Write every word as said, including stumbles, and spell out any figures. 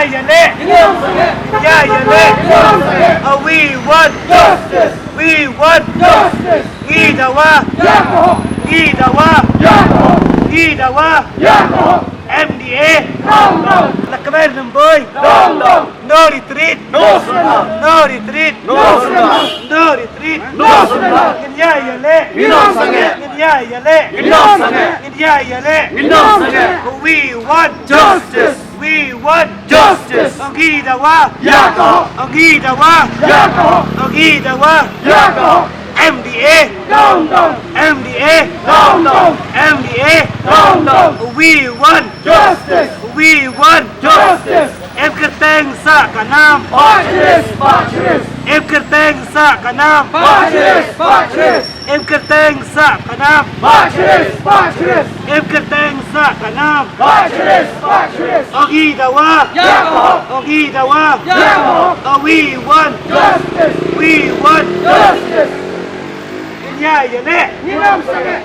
Ïaleh. Ïaleh. Oh, we want justice. We want justice. Ngi dawa. Ngi dawa. Ngi dawa. M D A. La kmen namboi. No retreat. No surrender. No retreat. No surrender. No retreat. No surrender. Ngin ïa ïaleh. Ngin ym sangeh. Ngin ïa ïaleh. Ngin ym sangeh. Ngin ïa ïaleh. Ngin ym sangeh. We want justice. We want justice. Ong ki dawa. Ïa ka hok. Ong ki dawa. Ïa ka hok. Ong ki dawa. Ïa ka hok. M D A. Down, down. M D A. Down, down. M D A. Down, down. We want justice. We want justice. Em kyrteng sa ka nam. Bachris, bachris. Em kyrteng sa ka nam. Bachris, bachris. Em kyrteng sa ka nam. Bachris, bachris. Em kyrteng sa ka nam. Bachris, bachris. Ong ki dawa. Ïa ka hok. Ong ki dawa. Ïa ka hok. Oh, we want justice. We want justice. Ngin ïa ïaleh. Ngin ym sangeh.